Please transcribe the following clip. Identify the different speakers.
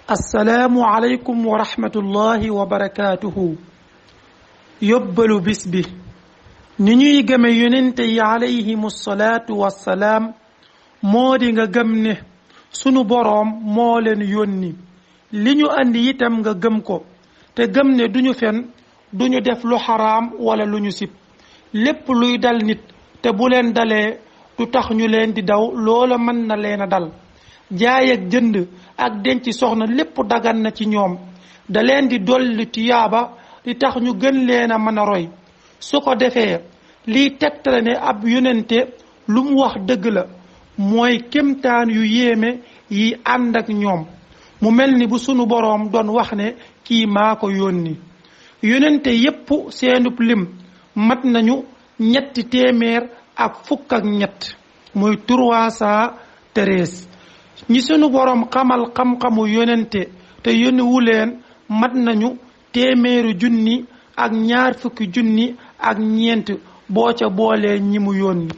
Speaker 1: assalaamu aleykum wa rahmatullahi wa barakaatuhu. yóbbalu bis bi ni ñuy gëme yonente yi alayhimu salaatu wassalaam moo di nga gëm ne sunu boroom moo leen yónni li ñu andi itam nga gëm ko te gëm ne duñu fen duñu def lu xaraam wala lu ñu sib lépp luy dal nit te bu leen dalee du tax ñu leen di daw loola mën na leen a dal jaay ak jënd ak denc soxna lépp dagan na ci ñoom da leen di dolli tiyaaba di tax ñu gën leen a mën a roy su ko defee liy tegtale ne ab yonente lu mu wax dëgg la mooy kémtaan yu yéeme yi ànd ak ñoom mu mel ni bu sunu boroom doon wax ne kii maa ko yónni yonente yépp seenub lim mat nañu 300 ak fukk ak ñett muy 313 ñi sunu boroom xamal xam-xamu yonente te yónniwu leen mat nañu 100 junni ak 2 fukki junni ak ñeent boo ca boolee ñi mu yónni